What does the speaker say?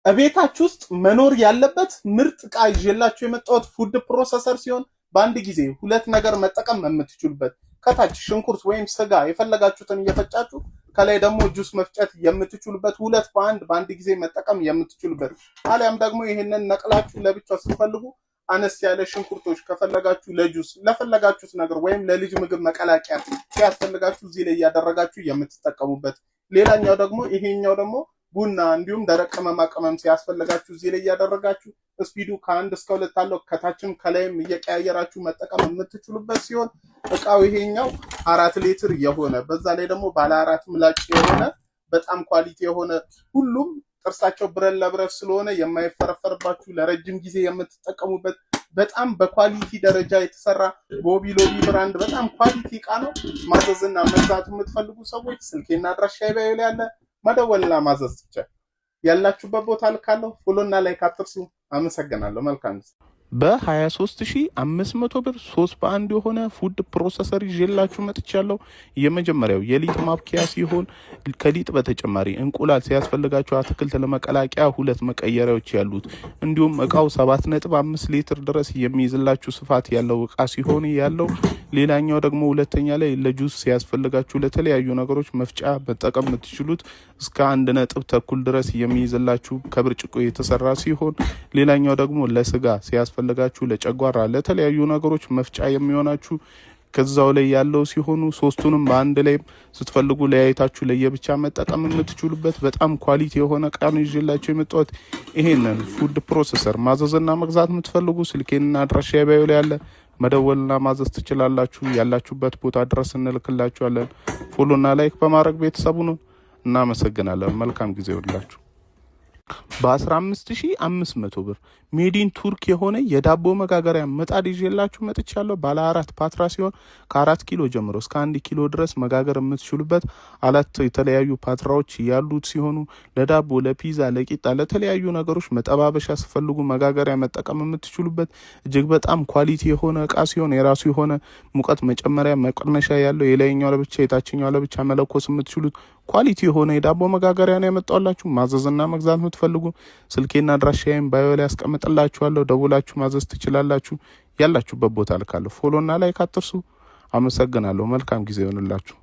እቤታችሁ ውስጥ መኖር ያለበት ምርጥ እቃ ይዤላችሁ የመጣሁት food processor ሲሆን በአንድ ጊዜ ሁለት ነገር መጠቀም የምትችሉበት፣ ከታች ሽንኩርት ወይም ስጋ የፈለጋችሁትን እየፈጫችሁ ከላይ ደግሞ ጁስ መፍጨት የምትችሉበት፣ ሁለት በአንድ ጊዜ መጠቀም የምትችሉበት፣ አሊያም ደግሞ ይሄንን ነቅላችሁ ለብቻው ስትፈልጉ አነስ ያለ ሽንኩርቶች ከፈለጋችሁ ለጁስ ለፈለጋችሁት ነገር ወይም ለልጅ ምግብ መቀላቀያ ሲያስፈልጋችሁ እዚህ ላይ እያደረጋችሁ የምትጠቀሙበት። ሌላኛው ደግሞ ይሄኛው ደግሞ ቡና እንዲሁም ደረቅ ቅመማ ቅመም ሲያስፈልጋችሁ እዚህ ላይ እያደረጋችሁ speed ኡ ከ1 እስከ 2 አለው። ከታችም ከላይም እየቀያየራችሁ መጠቀም የምትችሉበት ሲሆን እቃው ይሄኛው 4 ሊትር የሆነ፣ በዛ ላይ ደግሞ ባለ አራት ምላጭ የሆነ፣ በጣም quality የሆነ፣ ሁሉም ጥርሳቸው ብረት ለብረት ስለሆነ የማይፈረፈርባችሁ፣ ለረጅም ጊዜ የምትጠቀሙበት፣ በጣም በ quality ደረጃ የተሰራ በሆቢ ሎቢ brand በጣም quality እቃ ነው። ማዘዝና መግዛት የምትፈልጉ ሰዎች ስልኬና አድራሻዬ bio ላይ ያለ መደወልና ማዘዝ ይቻላል። ያላችሁበት ቦታ ልካለሁ። Follow ና like አትርሱ። አመሰግናለሁ። መልካም ጊዜ። በ23,500 ብር 3 በአንድ የሆነ food processor ይዤላችሁ መጥቻለሁ። የመጀመሪያው የሊጥ ማቡኪያ ሲሆን ከሊጥ በተጨማሪ እንቁላል ሲያስፈልጋችሁ አትክልት ለመቀላቀያ ሁለት መቀየሪያዎች ያሉት፣ እንዲሁም እቃው 7.5 ሊትር ድረስ የሚይዝላችሁ ስፋት ያለው እቃ ሲሆን ያለው ሌላኛው ደግሞ ሁለተኛ ላይ ለጁስ ሲያስፈልጋችሁ ለተለያዩ ነገሮች መፍጫ መጠቀም የምትችሉት እስከ 1.5 ድረስ የሚይዝላችሁ ከብርጭቆ የተሰራ ሲሆን ሌላኛው ደግሞ ለስጋ ሲያስፈልጋችሁ፣ ለጨጓራ፣ ለተለያዩ ነገሮች መፍጫ የሚሆናችሁ ከዛው ላይ ያለው ሲሆኑ ሶስቱንም በአንድ ላይ ስትፈልጉ ለያይታችሁ ለየብቻ መጠቀም የምትችሉበት በጣም quality የሆነ እቃ ነው ይዤላችሁ የመጣሁት። ይሄንን food processor ማዘዝና መግዛት የምትፈልጉ ስልኬንና አድራሻ bio ላይ ያለ መደወልና ማዘዝ ትችላላችሁ። ያላችሁበት ቦታ ድረስ እንልክላችኋለን። Follow ና like በማድረግ ቤተሰቡን እናመሰግናለን። መልካም ጊዜ ይሁንላችሁ። በ15,500 ብር made in ቱርክ የሆነ የዳቦ መጋገሪያ ምጣድ ይዤላችሁ መጥቻለሁ። ባለ አራት ፓትራ ሲሆን ከ4 ኪሎ ጀምሮ እስከ 1 ኪሎ ድረስ መጋገር የምትችሉበት አራት የተለያዩ ፓትራዎች ያሉት ሲሆኑ ለዳቦ፣ ለፒዛ፣ ለቂጣ፣ ለተለያዩ ነገሮች መጠባበሻ ስትፈልጉ መጋገሪያ መጠቀም የምትችሉበት እጅግ በጣም quality የሆነ እቃ ሲሆን የራሱ የሆነ ሙቀት መጨመሪያ መቀነሻ ያለው፣ የላይኛው ለብቻ የታችኛው ለብቻ መለኮስ የምትችሉት quality የሆነ የዳቦ መጋገሪያ ነው ያመጣሁላችሁ። ማዘዝና መግዛት የምትፈልጉ ስልኬና አድራሻዬን bio ላይ አስቀምጥላችኋለሁ። ደውላችሁ ማዘዝ ትችላላችሁ። ያላችሁበት ቦታ ልካለሁ። Follow ና like አትርሱ። አመሰግናለሁ። መልካም ጊዜ ይሁንላችሁ።